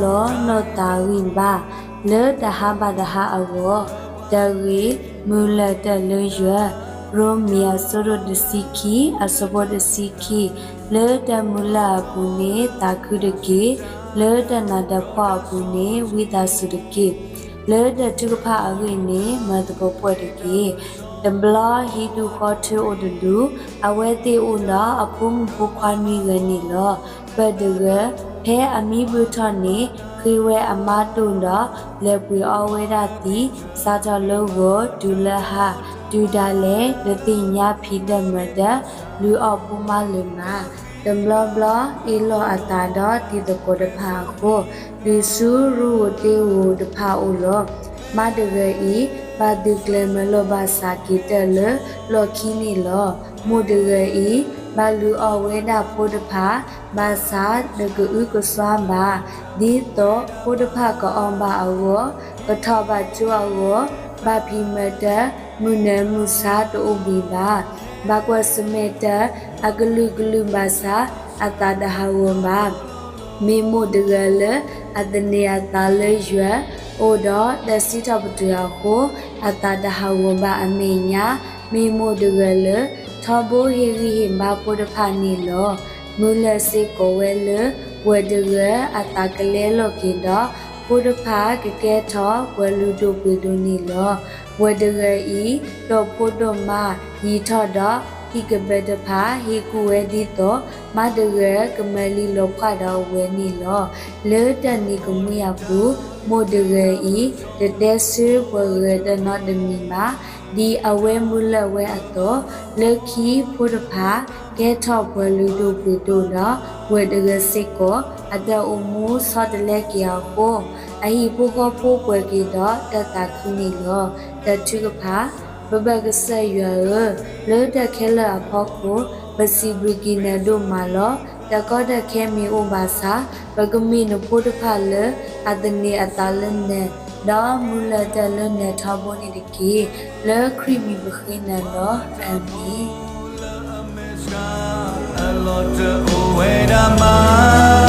လီၤနီၢ်သးဂံၢ်ဘါ လၢတဟါဘၣ်တဟါအဂီၢ်, တၢ်ဂ့ၢ်မုၢ်လၢၢ်တၢ်လၢယွၤ, ရိမ့ၤအဆၢဒိၣ်တဆံခံ အဆၢဖိတဆံခံ, လၢတၢ်မုၢ်လၢ်အပူၤန့ၣ် သးခုတက့ၢ်. လၢတၢ်နးတၢ်ဖှီၣ်အပူၤန့ၣ် ဝံသးစူၤတက့ၢ်. လၢတၢ်ထုကဖၣ်အဂ့ၢ်န့ၣ် မၤသကိးပှၢ်တက့ၢ်. တဘျီဟံၣ်ဒူၣ်ဃီထၢအိၣ်တဒူၣ်, အဝဲသ့ၣ်အိၣ်ဒီးအဖိမုၣ်ဖိခွါနွံဂၤန့ၣ်လီၤ. ပၢ်တဂၤ ဖဲအမံဘျုးထီၣ်န့ၣ် ဃ့ဝဲအမါဒိၣ်ဒီး လဲၤပှ့ၤအီဝဲဒၣ်သံး, စးထီၣ်လၢဂီၤတုၤလၢဟါ, တုၤဒၣ်လဲာ် တသ့ၣ်ညါဖံးတၢ်မၤတၢ်, လုၢ်အီၣ်ဖိမါလၢၤမး. တဘျီဘျီ အ့ၣ်လိာ်အသးဒီးတံၤသကိးတဖၣ်အဃိ, တုၤဆူရူဧိၤတ့ဧိၤတဖၣ်အိၣ်လီၤ. မါတဂၤအံၤ ဘၣ်သုးကျဲၤမၤလိာ်ဘၣ်ဆၣ်က့ၤတၢၢ်လၢလီၢ်ခံန့ၣ်လီၤ. မိၢ်တဂၤအံၤ ဘၣ်လုၢ်အီၣ်ဝဲဒၣ်ဖိတဖၣ်, ဘၣ်ဆၣ်တကအုကစွါဘၣ်, ဒ်သိးဖိတဖၣ်ကအီၣ်ဘၣ်အဂီၢ်, ကထီၣ်ဘၣ်ကၠိအဂီၢ်, ဘၣ်ဖံးမၤတၢ်, မုၢ်နၢၤမုၢ်ဆါတအိၣ်ဘှံးဘၣ်. ဘၣ်ကွၢ်ဆၢၣ်မဲာ်တၢ်, အကလုာ်ကလုာ်ဘၣ်ဆၣ် အသးတဟးဂီၤဘၣ်. မ့ၢ်မိၢ်တဂၤလၢ အသန့ၤအသးလၢယွၤ, အိၣ်ဒီးတၢ်စံးထီၣ်ပတြၢၤအဃိ, အသးတဟးဂီၤဘၣ်အမဲာ်ညါ, မ့ၢ်မိၢ်တဂၤလၢ ထီဘိဟ့ၣ်ဂံၢ်ဟ့ၣ်ဘါဖိတဖၣ်န့ၣ်လီၤ. မုၢ်လၢၢ်စ့ၢ်ကီးဝဲလၢ ပှၤတဂၤအသးကလဲလိာ်က့ၤဒီး ဖိတဖၣ်ကကဲထီၣ်ပှၤလုၢ်ဒိၣ်ပှ့ၤဒိၣ်န့ၣ်လီၤ. ပှၤတဂၤအံၤ ဒိၣ်ဖိဒိၣ်မါယံာ်ထီၣ်ဒီး ဟံၣ်ကဘၢတဖၣ်ဟ့ၣ်ကူၣ်ဝဲဒ်သိး မါတဂၤကမၤလံၤလီၤဖှၣ်ဒီးအဝဲန့ၣ်လီၤ. လၢတၢ်နံၤကမှံအပူၤ, မိၢ်တဂၤအံၤ တတဲဆၢပှၤဂၤတနီၤတမံၤဘၣ်. ဒ်အဝဲမုၢ်လၢ်ဝဲအသိး, လၢခံဖိတဖၣ် ကဲထီၣ်ပှၤလုၢ်ဒိၣ်ပှ့ၤဒိၣ်ဒီး ပှၤတဂၤစ့ၢ်ကီး အတၢ်အိၣ်မူဆီတလဲက့ၤအဃိ, အဟံၣ်ဖိဃီဖိပှဲၤက့ၤဒီးတၢ်သးခုန့ၣ်လီၤ. တၢ်ထုကဖၣ်, ပဘၣ်ကစၢ်ယွၤဧၢ, လၢတၢ်ခဲလၢာ်အဖီခိၣ် ပစံးဘျုးက့ၤနၤဒိၣ်မးလီၤ. တၢ်ကီတၢ်ခဲမ့ၢ်အိၣ်ဘၣ်ဆၣ်, ပကမ့ၢ်နဖိတဖၣ်လၢ အသန့ၤအသးလၢနၤ, ဒီးမုၢ်လၢၢ်တၢ်လၢနၤထီဘိန့ၣ်တက့ၢ်. လၢခရံာ်မံၤပဃ့နၤလီၤ. အၤမ့ၣ်.